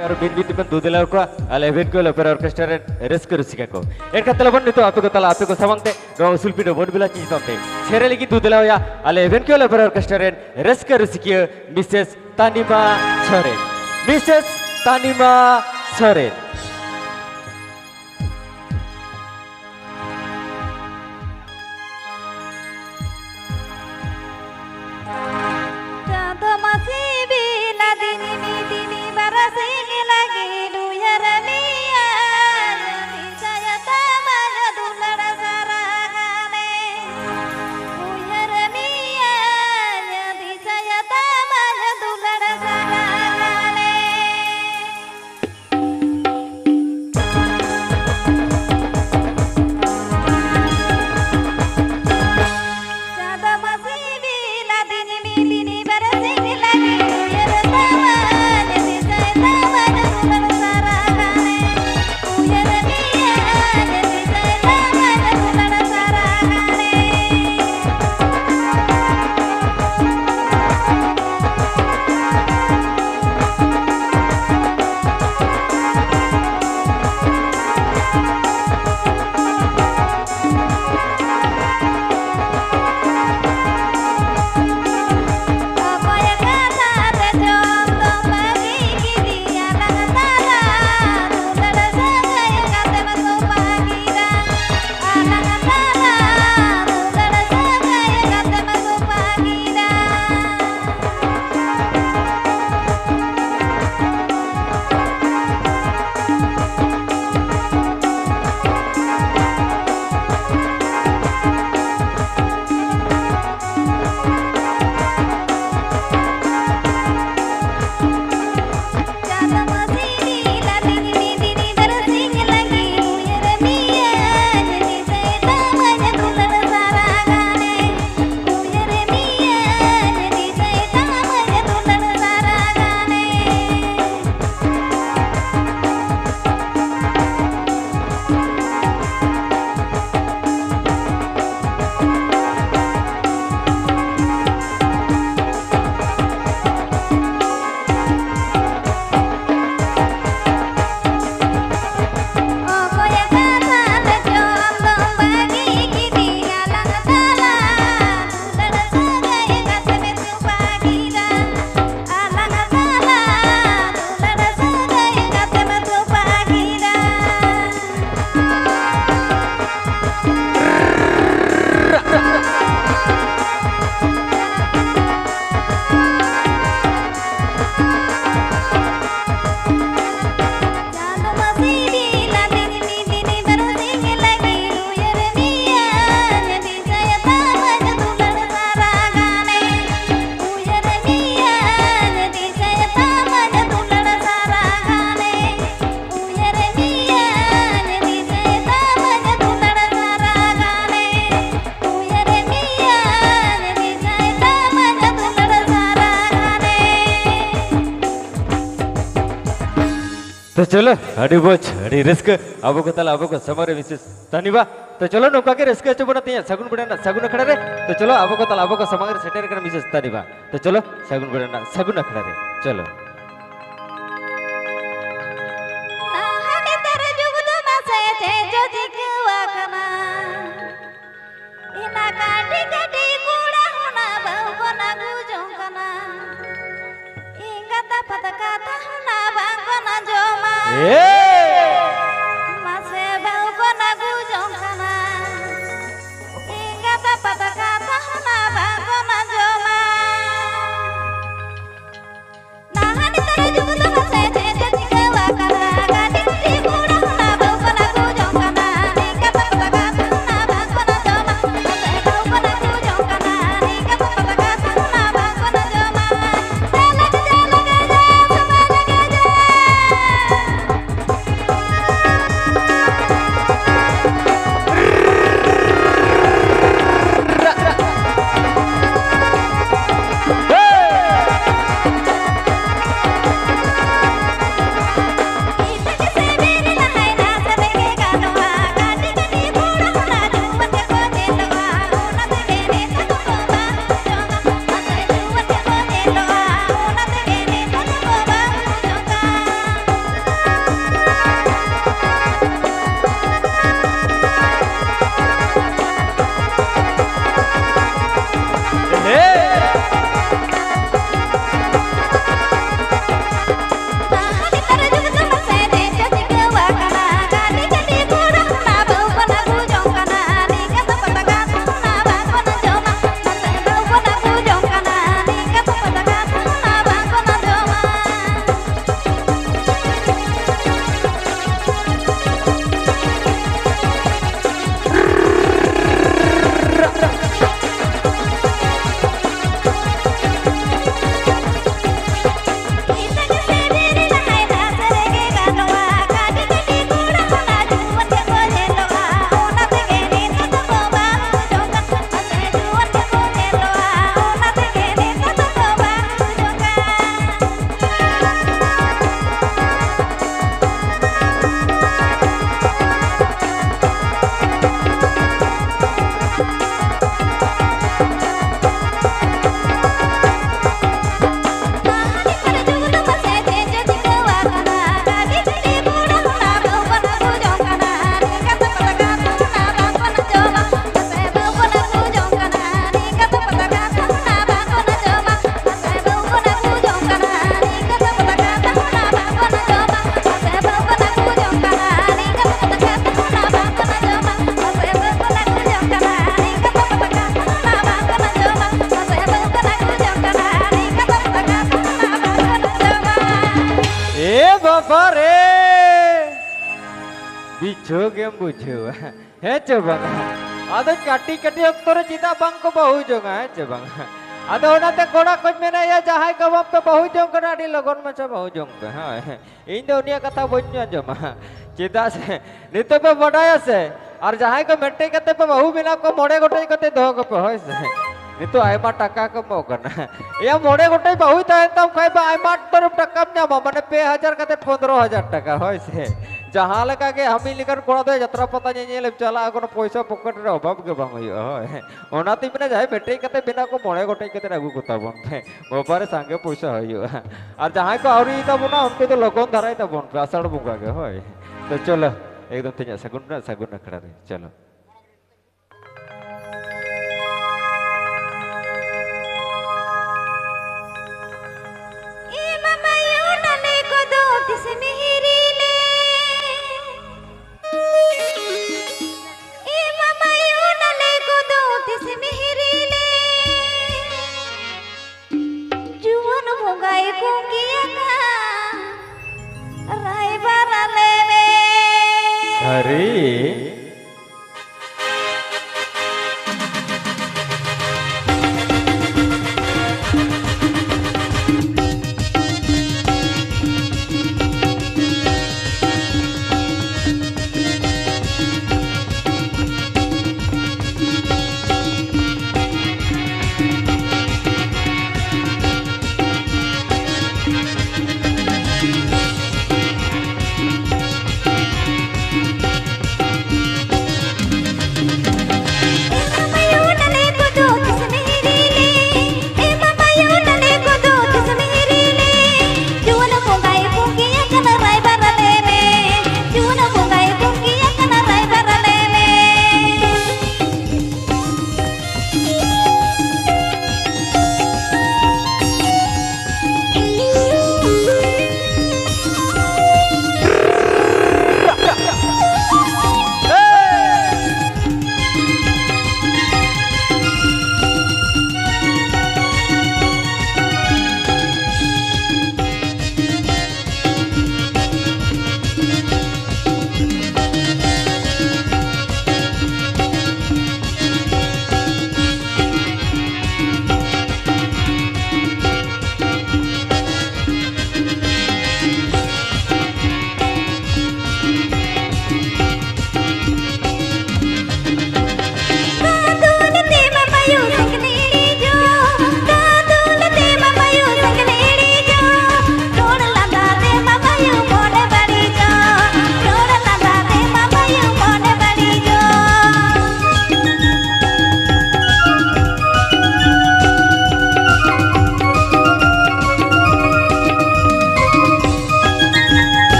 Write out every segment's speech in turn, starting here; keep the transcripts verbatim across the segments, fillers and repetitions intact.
ᱟᱨ ᱵᱤᱱ ᱵᱤᱱ ᱛᱮᱵᱚᱱ ᱫᱩ ᱫᱮᱞᱟ ᱠᱚᱣᱟ ᱟᱞᱮ ᱮᱵᱷᱮᱱ ᱠᱚ ᱚᱯᱮᱨᱟ ᱚᱨᱠᱮᱥᱴᱨᱟ ᱨᱮᱱ ᱨᱟᱹᱥᱠᱟᱹ ᱨᱩᱥᱤᱠᱟ ᱠᱚ᱾ ᱮᱱᱠᱷᱟᱱ ᱛᱟᱦᱞᱮ ᱵᱚᱱ ᱱᱤᱛᱚᱜ ᱟᱯᱮ ᱠᱚ ᱛᱟᱞᱟ, ᱟᱯᱮ ᱠᱚ ᱥᱟᱢᱟᱝ ᱛᱮ ᱱᱚᱣᱟ ᱩᱥᱩᱞ ᱯᱤᱸᱰᱟᱹ ᱵᱚᱱ ᱵᱤᱞᱟ ᱪᱤᱱᱛᱟᱹ ᱛᱮ ᱥᱮᱨᱮᱧ ᱞᱟᱹᱜᱤᱫ ᱫᱩ ᱫᱮᱞᱟ ᱦᱩᱭᱟ ᱟᱞᱮ ᱮᱵᱷᱮᱱ ᱠᱚ ᱚᱯᱮᱨᱟ ᱚᱨᱠᱮᱥᱴᱨᱟ ᱨᱮᱱ ᱨᱟᱹᱥᱠᱟᱹ ᱨᱩᱥᱤᱠᱤᱭᱟᱹ ᱢᱤᱥᱮᱥ ᱛᱟᱱᱤᱢᱟ ᱥᱚᱨᱮᱱ᱾ ᱢᱤᱥᱮᱥ ᱛᱟᱱᱤᱢᱟ ᱥᱚᱨᱮᱱ᱾ ᱪᱟᱸᱫᱚ ᱢᱟᱹᱥᱤ ᱵᱤᱞᱟ ᱫᱤᱱ ᱢᱤᱫ ᱫᱤᱱ ᱵᱟᱨᱟᱥᱤᱧ ᱞᱟᱹᱜᱤᱫ ᱩᱭᱦᱟᱹᱨ ᱢᱮᱭᱟ, ᱫᱤᱥᱟᱹᱭ ᱛᱟᱢᱟ ᱫᱩᱞᱟᱹᱲ ᱥᱟᱨᱟ ᱜᱷᱟᱱᱮ᱾ ᱩᱭᱦᱟᱹᱨ ᱢᱮᱭᱟ, ᱫᱤᱥᱟᱹᱭ ᱛᱟᱢᱟ ᱫᱩᱞᱟᱹᱲ ᱥᱟᱨᱟ ᱜᱷᱟᱱᱮ᱾ ᱛᱚ ᱪᱚᱞᱚ, ᱟᱹᱰᱤ ᱢᱚᱡᱽ, ᱟᱹᱰᱤ ᱨᱟᱹᱥᱠᱟᱹ᱾ ᱟᱵᱚ ᱠᱚ ᱛᱟᱞᱟ ᱟᱵᱚ ᱠᱚ ᱥᱟᱢᱟᱝ ᱨᱮ ᱢᱤᱥᱮᱥ ᱛᱟᱱᱤᱵᱟ᱾ ᱛᱚ ᱪᱚᱞᱚ, ᱱᱚᱝᱠᱟ ᱜᱮ ᱨᱟᱹᱥᱠᱟᱹ ᱦᱚᱪᱚ ᱵᱚᱱᱟ ᱛᱮᱦᱮᱧ ᱥᱟᱹᱜᱩᱱ ᱵᱮᱲᱟ ᱨᱮᱱᱟᱜ ᱥᱟᱹᱜᱩᱱ ᱟᱠᱷᱲᱟ ᱨᱮ᱾ ᱛᱚ ᱪᱚᱞᱚ, ᱟᱵᱚ ᱠᱚ ᱛᱟᱞᱟ ᱟᱵᱚ ᱠᱚ ᱥᱟᱢᱟᱝ ᱨᱮ ᱥᱮᱴᱮᱨ ᱟᱠᱟᱱᱟ ᱢᱤᱥᱮᱥ ᱛᱟᱱᱤᱵᱟ᱾ ᱛᱚ ᱪᱚᱞᱚ, ᱥᱟᱹᱜᱩᱱ ᱵᱮᱲᱟ ᱨᱮᱱᱟᱜ ᱥᱟᱹᱜᱩᱱ ᱟᱠᱷᱲᱟ ᱨᱮ ᱪᱚᱞᱚ᱾ ᱱᱟᱦᱟᱜ ᱱᱮᱛᱟᱨ ᱡᱩᱜᱽ ᱫᱚ ᱢᱟᱥᱮ ᱪᱮᱫ ᱪᱚ ᱪᱤᱠᱟᱹᱣ ᱟᱠᱟᱱᱟ᱾ ᱤᱱᱟ ᱠᱟᱹᱴᱤᱡ ᱠᱟᱹᱴᱤᱡ ᱠᱚᱲᱟ ᱦᱚᱸ ᱱᱟ ᱵᱟᱹᱦᱩ ᱠᱚ ᱟᱹᱜᱩ ᱡᱚᱝ ᱠᱟᱱᱟ᱾ ᱮᱸᱜᱟᱛ ᱟᱯᱟᱛ ᱠᱟᱛᱷᱟ ᱦᱚᱸ ᱱᱟ ᱵᱟᱝ ᱠᱚ ᱟᱸᱡᱚᱢᱟ᱾ ᱮ! ᱢᱟᱥᱮ ᱵᱟᱹᱦᱩ ᱠᱚ ᱟᱹᱜᱩ ᱡᱚᱝ ᱠᱟᱱᱟ᱾ ᱮᱸᱜᱟᱛ ᱟᱯᱟᱛ ᱠᱟᱛᱷᱟ ᱦᱚᱸ ᱱᱟ ᱵᱟᱝ ᱠᱚ ᱟᱸᱡᱚᱢᱟ᱾ ᱱᱟᱦᱟᱜ ᱱᱮᱛᱟᱨ ᱡᱩᱜᱽ ᱫᱚ ᱢᱟᱥᱮ ᱪᱮᱫ ᱪᱚ ᱪᱤᱠᱟᱹᱣ ᱟᱠᱟᱱᱟ᱾ ᱠᱟᱹᱴᱤᱡ ᱠᱩᱲᱤ ᱠᱚᱲᱟ ᱦᱚᱸ ᱱᱟ ᱵᱟᱹᱦᱩ ᱠᱚ ᱟᱹᱜᱩ ᱡᱚᱝ ᱠᱟᱱᱟ᱾ ᱮᱸᱜᱟᱛ ᱟᱯᱟᱛ ᱠᱟᱛᱷᱟ ᱦᱚᱸ ᱱᱟ ᱵᱟᱝ ᱠᱚ ᱟᱸᱡᱚᱢᱟ᱾ ᱢᱟᱥᱮ ᱵᱟᱹᱦᱩ ᱠᱚ ᱟᱹᱜᱩ ᱡᱚᱝ ᱠᱟᱱᱟ᱾ ᱮᱸᱜᱟᱛ ᱟᱯᱟᱛ ᱠᱟᱛᱷᱟ ᱦᱚᱸ ᱱᱟ ᱵᱟᱝ ᱠᱚ ᱟᱸᱡᱚᱢᱟ᱾ ᱪᱮᱫ ᱞᱮᱠᱟ, ᱪᱮᱫ ᱞᱮᱠᱟ ᱡᱮ, ᱥᱚᱢᱚᱭ ᱞᱮᱠᱟ ᱡᱮ᱾ ᱵᱟᱵᱟ ᱨᱮ, ᱵᱤᱪᱷᱟᱹᱣ ᱜᱮᱢ ᱵᱩᱡᱷᱟᱹᱣᱟ᱾ ᱦᱮᱸ ᱪᱮ ᱵᱟᱝᱟ? ᱟᱫᱚ ᱠᱟᱹᱴᱤᱡ ᱠᱟᱹᱴᱤᱡ ᱚᱠᱛᱚ ᱨᱮ ᱪᱮᱫᱟᱜ ᱵᱟᱝ ᱠᱚ ᱵᱟᱹᱦᱩ ᱡᱚᱝᱟ, ᱦᱮᱸ ᱪᱮ ᱵᱟᱝᱟ? ᱟᱫᱚ ᱚᱱᱟᱛᱮ ᱠᱚᱲᱟ ᱠᱚᱧ ᱢᱮᱱᱟ, ᱭᱟ, ᱡᱟᱦᱟᱸᱭ ᱠᱚ ᱵᱟᱝ ᱯᱮ ᱵᱟᱹᱦᱩ ᱡᱚᱝ ᱠᱟᱱᱟ, ᱟᱹᱰᱤ ᱞᱚᱜᱚᱱ ᱢᱟᱪᱷᱟ ᱵᱟᱹᱦᱩ ᱡᱚᱝ ᱯᱮ, ᱦᱳᱭ᱾ ᱤᱧ ᱫᱚ ᱩᱱᱤᱭᱟᱜ ᱠᱟᱛᱷᱟ ᱵᱟᱹᱧ ᱟᱸᱡᱚᱢᱟ᱾ ᱪᱮᱫᱟᱜ ᱥᱮ ᱱᱤᱛᱚᱜ ᱯᱮ ᱵᱟᱰᱟᱭᱟ ᱥᱮ, ᱟᱨ ᱡᱟᱦᱟᱸᱭ ᱠᱚ ᱢᱮᱴᱮᱡ ᱠᱟᱛᱮ ᱯᱮ ᱵᱟᱹᱦᱩ ᱢᱮᱱᱟᱜ ᱠᱚ, ᱢᱚᱬᱮ ᱜᱚᱴᱮᱡ ᱠᱟᱛᱮ ᱫᱚᱦᱚ ᱠᱚᱯᱮ, ᱦᱳᱭ ᱥᱮ᱾ ᱱᱤᱛᱚᱜ ᱟᱭᱢᱟ ᱴᱟᱠᱟ ᱠᱚ ᱮᱢᱚᱜ ᱠᱟᱱᱟ᱾ ᱮᱭᱟ, ᱢᱚᱬᱮ ᱜᱚᱴᱮᱡ ᱵᱟᱹᱦᱩᱭ ᱛᱟᱦᱮᱱ ᱛᱟᱢ ᱠᱷᱟᱡ ᱵᱟ, ᱟᱭᱢᱟ ᱩᱛᱟᱹᱨ ᱴᱟᱠᱟᱢ ᱧᱟᱢᱟ, ᱢᱟᱱᱮ ᱯᱮ ᱦᱟᱡᱟᱨ ᱠᱟᱛᱮ ᱯᱚᱱᱫᱽᱨᱚ ᱦᱟᱡᱟᱨ ᱴᱟᱠᱟ, ᱦᱳᱭ ᱥᱮ᱾ ᱡᱟᱦᱟᱸ ᱞᱮᱠᱟ ᱜᱮ ᱟᱢᱤᱡ ᱞᱮᱠᱟᱱ ᱠᱚᱲᱟ ᱫᱚ ᱡᱟᱛᱨᱟ ᱯᱟᱛᱟ ᱧᱮᱧᱮᱞ ᱮᱢ ᱪᱟᱞᱟᱜᱼᱟ, ᱠᱳᱱᱳ ᱯᱚᱭᱥᱟ ᱯᱚᱠᱮᱴ ᱨᱮ ᱚᱵᱷᱟᱵ ᱜᱮ ᱵᱟᱝ ᱦᱩᱭᱩᱜᱼᱟ, ᱦᱳᱭ᱾ ᱚᱱᱟᱛᱮᱧ ᱢᱮᱱᱟ, ᱡᱟᱦᱟᱸᱭ ᱢᱮᱴᱮᱡ ᱠᱟᱛᱮ ᱢᱮᱱᱟᱜ ᱠᱚ, ᱢᱚᱬᱮ ᱜᱚᱴᱮᱡ ᱠᱟᱛᱮ ᱟᱹᱜᱩ ᱠᱚ ᱛᱟᱵᱚᱱ ᱯᱮ᱾ ᱵᱟᱵᱟᱨᱮ, ᱥᱟᱸᱜᱮ ᱯᱚᱭᱥᱟ ᱦᱩᱭᱩᱜᱼᱟ᱾ ᱟᱨ ᱡᱟᱦᱟᱸᱭ ᱠᱚ ᱟᱹᱣᱨᱤ ᱛᱟᱵᱚᱱᱟ, ᱩᱱᱠᱩ ᱫᱚ ᱞᱚᱜᱚᱱ ᱫᱷᱟᱨᱟᱭ ᱛᱟᱵᱚᱱ ᱯᱮ, ᱟᱥᱟᱲ ᱵᱚᱸᱜᱟ ᱜᱮ, ᱦᱳᱭ᱾ ᱛᱚ ᱪᱚᱞᱚ, ᱮᱠᱫᱚᱢ ᱛᱮᱦᱮᱧᱟᱜ ᱥᱟᱹᱜᱩᱱ ᱨᱮᱱᱟᱜ ᱥᱟᱹᱜᱩᱱ ᱟᱠᱷᱲᱟ ᱨᱮ, ᱪᱚᱞᱚ᱾ ᱮ ᱢᱟᱢᱟᱭᱳ, ᱱᱟᱱᱮ ᱠᱚᱫᱚ ᱛᱤᱥᱮᱢ ᱦᱤᱨᱤ ᱞᱮ? ᱮ ᱢᱟᱢᱟᱭᱳ, ᱱᱟᱱᱮ ᱠᱚᱫᱚ ᱛᱤᱥᱮᱢ ᱦᱤᱨᱤ ᱞᱮ? ᱡᱩᱣᱟᱹᱱ ᱵᱚᱸᱜᱟᱭ ᱠᱚᱝᱜᱤ ᱟᱠᱟᱱ ᱨᱟᱭᱵᱟᱨ ᱟᱞᱮ ᱨᱮ᱾ ᱥᱟᱹᱨᱤ?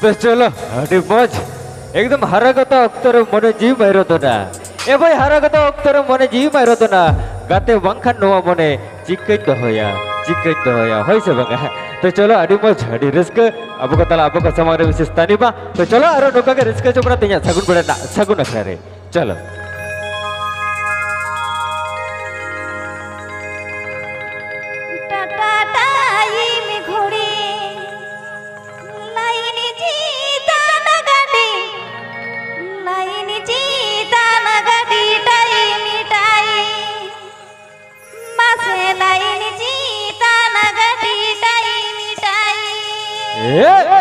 ᱛᱚ ᱪᱚᱞᱚ, ᱟᱹᱰᱤ ᱢᱚᱡᱽ᱾ ᱮᱠᱫᱚᱢ ᱦᱟᱨᱟ ᱜᱚᱫᱚᱜ ᱚᱠᱛᱚ ᱨᱮ ᱢᱚᱱᱮ ᱡᱤᱣᱤ ᱢᱟᱭᱨᱚ ᱫᱚᱱᱟ᱾ ᱮ ᱵᱷᱟᱭ, ᱦᱟᱨᱟ ᱜᱚᱫᱚᱜ ᱚᱠᱛᱚ ᱨᱮ ᱢᱚᱱᱮ ᱡᱤᱣᱤ ᱢᱟᱭᱨᱚ ᱫᱚᱱᱟ᱾ ᱜᱟᱛᱮ ᱵᱟᱝᱠᱷᱟᱱ ᱱᱚᱣᱟ ᱢᱚᱱᱮ ᱪᱤᱠᱟᱹᱧ ᱫᱚᱦᱚᱭᱟ, ᱪᱤᱠᱟᱹᱧ ᱫᱚᱦᱚᱭᱟ, ᱦᱳᱭ ᱥᱮ ᱵᱟᱝᱟ? ᱛᱚ ᱪᱚᱞᱚ, ᱟᱹᱰᱤ ᱢᱚᱡᱽ, ᱟᱹᱰᱤ ᱨᱟᱹᱥᱠᱟᱹ᱾ ᱟᱵᱚ ᱠᱚ ᱛᱟᱞᱟ, ᱟᱵᱚ ᱠᱚ ᱥᱟᱢᱟᱝ ᱨᱮ ᱵᱤᱥᱮᱥ ᱛᱟᱹᱱᱤ ᱢᱟ᱾ ᱛᱚ ᱪᱚᱞᱚ, ᱟᱨᱚ ᱱᱚᱝᱠᱟ ᱜᱮ ᱨᱟᱹᱥᱠᱟᱹ ᱦᱚᱪᱚ ᱵᱚᱱᱟ ᱛᱮᱦᱮᱧᱟᱜ ᱥᱟᱹᱜᱩᱱ ᱵᱮᱲᱟ ᱨᱮᱱᱟᱜ ᱥᱟᱹᱜᱩᱱ ᱟᱠᱷᱲᱟ ᱨᱮ᱾ ᱪᱚᱞᱚ᱾ ᱴᱟᱴᱟ ᱴᱟᱭᱤᱢ ᱜᱷᱩᱲᱤ, ᱞᱟᱭᱤᱱ ᱪᱮᱛᱟᱱ ᱜᱟᱹᱰᱤ, ᱞᱟᱭᱤᱱ ᱪᱮᱛᱟᱱ ᱜᱟᱹᱰᱤ, ᱴᱟᱭᱤᱢ, ᱴᱟᱭᱤᱢ, ᱢᱟᱥᱮ ᱞᱟᱭᱤᱱ ᱪᱮᱛᱟᱱ ᱜᱟᱹᱰᱤ, ᱴᱟᱭᱤᱢ, ᱴᱟᱭᱤᱢ᱾ ᱮ!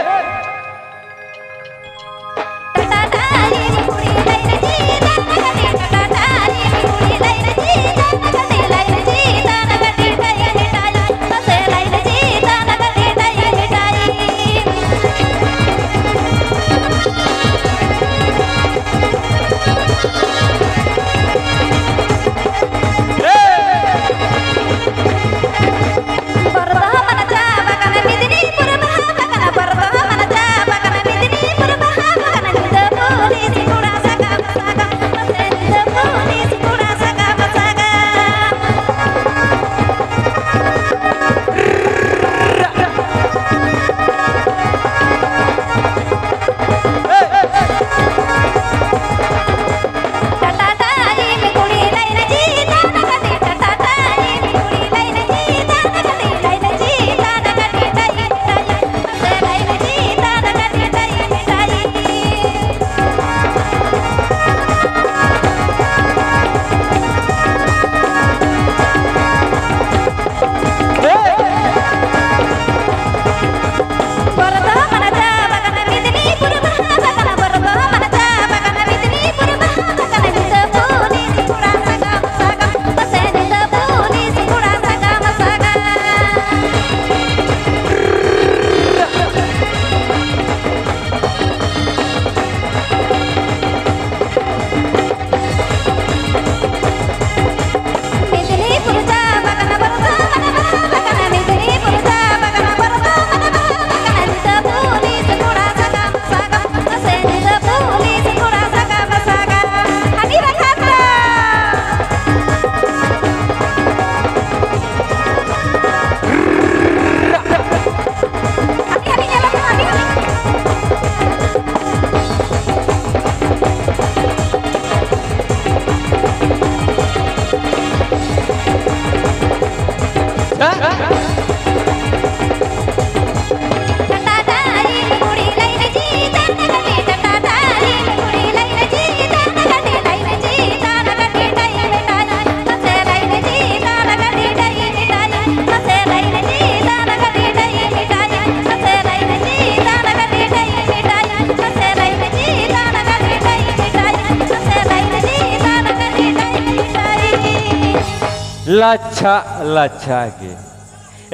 ᱞᱟᱪᱷᱟ ᱞᱟᱪᱷᱟ ᱜᱮ᱾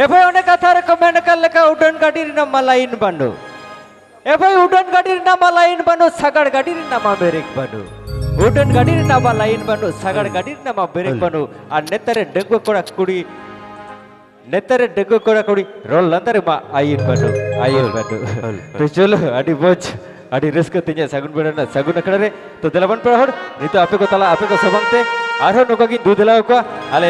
ᱮ ᱵᱷᱟᱭ, ᱚᱱᱮ ᱠᱟᱛᱷᱟ ᱨᱮᱠᱚ ᱢᱮᱱ ᱟᱠᱟᱫ ᱞᱮᱠᱟ, ᱩᱰᱟᱹᱱ ᱜᱟᱹᱰᱤ ᱨᱮᱱᱟᱜ ᱢᱟ ᱞᱟᱭᱤᱱ ᱵᱟᱹᱱᱩᱜ᱾ ᱮ ᱵᱷᱟᱭ, ᱩᱰᱟᱹᱱ ᱜᱟᱹᱰᱤ ᱨᱮᱱᱟᱜ ᱢᱟ ᱞᱟᱭᱤᱱ ᱵᱟᱹᱱᱩᱜ, ᱥᱟᱜᱟᱲ ᱜᱟᱹᱰᱤ ᱨᱮᱱᱟᱜ ᱢᱟ ᱵᱨᱮᱠ ᱵᱟᱹᱱᱩᱜ᱾ ᱩᱰᱟᱹᱱ ᱜᱟᱹᱰᱤ ᱨᱮᱱᱟᱜ ᱢᱟ ᱞᱟᱭᱤᱱ ᱵᱟᱹᱱᱩᱜ, ᱥᱟᱜᱟᱲ ᱜᱟᱹᱰᱤ ᱨᱮᱱᱟᱜ ᱢᱟ ᱵᱨᱮᱠ ᱵᱟᱹᱱᱩᱜ᱾ ᱟᱨ ᱱᱮᱛᱟᱨ ᱨᱮᱱ ᱰᱟᱺᱜᱩᱣᱟᱹ ᱠᱚᱲᱟ ᱠᱩᱲᱤ, ᱱᱮᱛᱟᱨ ᱨᱮᱱ ᱰᱟᱺᱜᱩᱣᱟᱹ ᱠᱚᱲᱟ ᱠᱩᱲᱤ ᱨᱚᱲ ᱞᱟᱸᱫᱟ ᱨᱮᱢᱟ ᱟᱭᱤᱱ ᱵᱟᱹᱱᱩᱜ, ᱟᱭᱤᱱ ᱵᱟᱹᱱᱩᱜ᱾ ᱛᱚ ᱪᱚᱞᱚ, ᱟᱹᱰᱤ ᱢᱚᱡᱽ, ᱟᱹᱰᱤ ᱨᱟᱹᱥᱠᱟᱹ ᱛᱮᱦᱮᱧᱟᱜ ᱥᱟᱹᱜᱩᱱ ᱵᱮᱲᱟ ᱨᱮᱱᱟᱜ ᱥᱟᱹᱜᱩᱱ ᱟᱠᱷᱲᱟ ᱨᱮ᱾ ᱛᱚ ᱫᱮᱞᱟ ᱵᱚᱱ ᱯᱮᱲᱟ ᱦᱚᱲ, ᱱᱤᱛᱚᱜ ᱟᱯᱮ ᱠᱚ ᱛᱟᱞᱟ, ᱟᱯᱮ ᱠᱚ ᱥᱟᱢᱟᱝ ᱛᱮ ᱟᱨᱦᱚᱸ ᱱᱚᱝᱠᱟ ᱜᱤᱧ ᱫᱩ ᱫᱮᱞᱟ ᱟᱠᱚᱣᱟ ᱟᱞᱮ